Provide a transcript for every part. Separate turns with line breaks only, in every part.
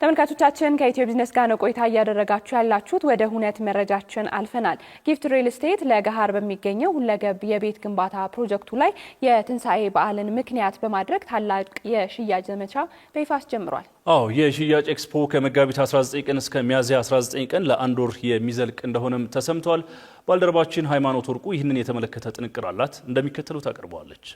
ተመልካቾቻችን፣ ከኢትዮ ቢዝነስ ጋር ነው ቆይታ እያደረጋችሁ ያላችሁት። ወደ ሁነት መረጃችን አልፈናል። ጊፍት ሪል ስቴት ለገሃር በሚገኘው ሁለገብ የቤት ግንባታ ፕሮጀክቱ ላይ የትንሳኤ በዓልን ምክንያት በማድረግ ታላቅ የሽያጭ ዘመቻ በይፋ አስጀምሯል።
አዎ፣ የሽያጭ ኤክስፖ ከመጋቢት 19 ቀን እስከ ሚያዝያ 19 ቀን ለአንድ ወር የሚዘልቅ እንደሆነም ተሰምቷል። ባልደረባችን ሃይማኖት ወርቁ ይህንን የተመለከተ ጥንቅር አላት፣ እንደሚከተለው ታቀርበዋለች።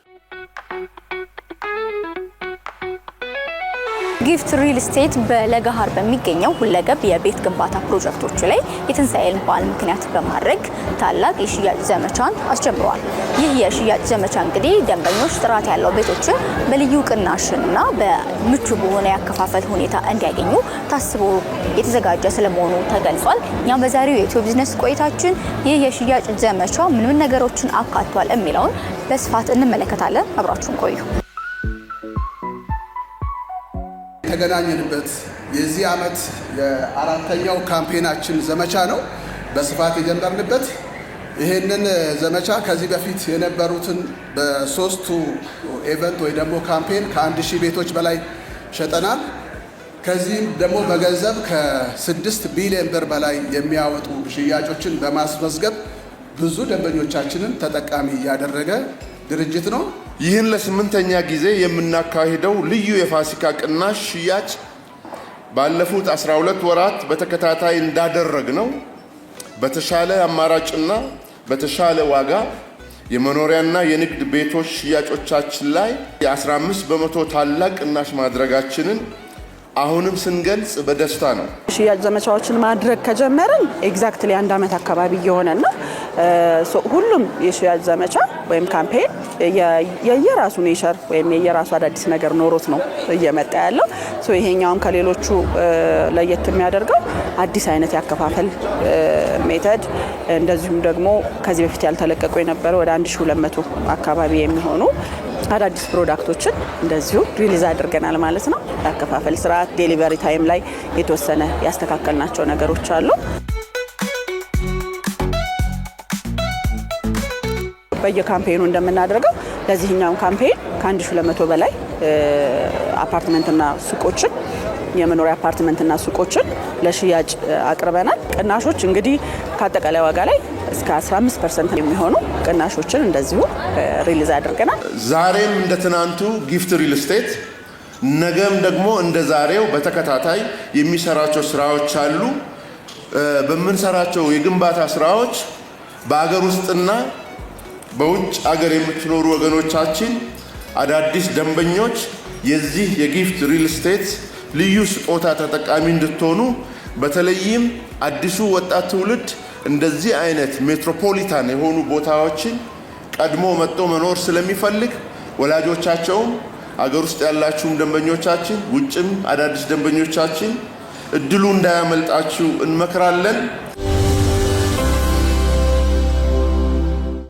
ጊፍት ሪል ስቴት በለገሃር በሚገኘው ሁለገብ የቤት ግንባታ ፕሮጀክቶቹ ላይ የትንሳኤን በዓል ምክንያት በማድረግ ታላቅ የሽያጭ ዘመቻን አስጀምሯል። ይህ የሽያጭ ዘመቻ እንግዲህ ደንበኞች ጥራት ያለው ቤቶችን በልዩ ቅናሽና በምቹ በሆነ ያከፋፈል ሁኔታ እንዲያገኙ ታስቦ የተዘጋጀ ስለመሆኑ ተገልጿል። እኛም በዛሬው የኢትዮ ቢዝነስ ቆይታችን ይህ የሽያጭ ዘመቻ ምን ምን ነገሮችን አካቷል የሚለውን በስፋት እንመለከታለን። አብራችሁን ቆዩ።
የተገናኘንበት የዚህ ዓመት የአራተኛው campaign ኣችን ዘመቻ ነው። በስፋት የጀመርንበት ይህንን ዘመቻ ከዚህ በፊት የነበሩትን በሶስቱ event ወይ ደግሞ campaign ከ1000 ቤቶች በላይ ሸጠናል። ከዚህም ደግሞ በገንዘብ ከ6 ቢሊዮን ብር በላይ የሚያወጡ ሽያጮችን በማስመዝገብ ብዙ ደንበኞቻችንን ተጠቃሚ ያደረገ ድርጅት ነው።
ይህን ለስምንተኛ ጊዜ የምናካሂደው ልዩ የፋሲካ ቅናሽ ሽያጭ ባለፉት 12 ወራት በተከታታይ እንዳደረግነው በተሻለ አማራጭና በተሻለ ዋጋ የመኖሪያና የንግድ ቤቶች ሽያጮቻችን ላይ የ15% ታላቅ ቅናሽ ማድረጋችንን አሁንም ስንገልጽ በደስታ ነው።
ሽያጭ ዘመቻዎችን ማድረግ ከጀመርን exactly አንድ ዓመት አካባቢ እየሆነን ነው። ሁሉም የሽያጭ ዘመቻ ወይም campaign የየራሱ nature ወይም የየራሱ አዳዲስ ነገር ኖሮት ነው እየመጣ ያለው። ይሄኛውም ከሌሎቹ ለየት የሚያደርገው አዲስ አይነት ያከፋፈል method፣ እንደዚሁም ደግሞ ከዚህ በፊት ያልተለቀቁ የነበረ ወደ 1200 አካባቢ የሚሆኑ አዳዲስ product ኦችን እንደዚሁ release አድርገናል ማለት ነው። ያከፋፈል ስርዓት፣ delivery time ላይ የተወሰነ ያስተካከልናቸው ነገሮች አሉ። በየ campaign ኑ እንደምናደርገው ለዚህኛው campaign ከ1200 በላይ አፓርትመንትና ሱቆችን፣ የመኖሪያ አፓርትመንትና ሱቆችን ለሽያጭ አቅርበናል። ቅናሾች እንግዲህ ከአጠቃላይ ዋጋ ላይ እስከ 15% የሚሆኑ ቅናሾችን እንደዚሁ release አድርገናል።
ዛሬም እንደ ትናንቱ ጊፍት ሪል ስቴት ነገም ደግሞ እንደ ዛሬው በተከታታይ የሚሰራቸው ስራዎች አሉ። በምንሰራቸው የግንባታ ስራዎች በአገር ውስጥና በውጭ አገር የምትኖሩ ወገኖቻችን፣ አዳዲስ ደንበኞች የዚህ የጊፍት ሪል ስቴት ልዩ ስጦታ ተጠቃሚ እንድትሆኑ፣ በተለይም አዲሱ ወጣት ትውልድ እንደዚህ አይነት ሜትሮፖሊታን የሆኑ ቦታዎችን ቀድሞ መጥቶ መኖር ስለሚፈልግ፣ ወላጆቻቸውም አገር ውስጥ ያላችሁም ደንበኞቻችን፣ ውጭም አዳዲስ ደንበኞቻችን እድሉ እንዳያመልጣችሁ እንመክራለን።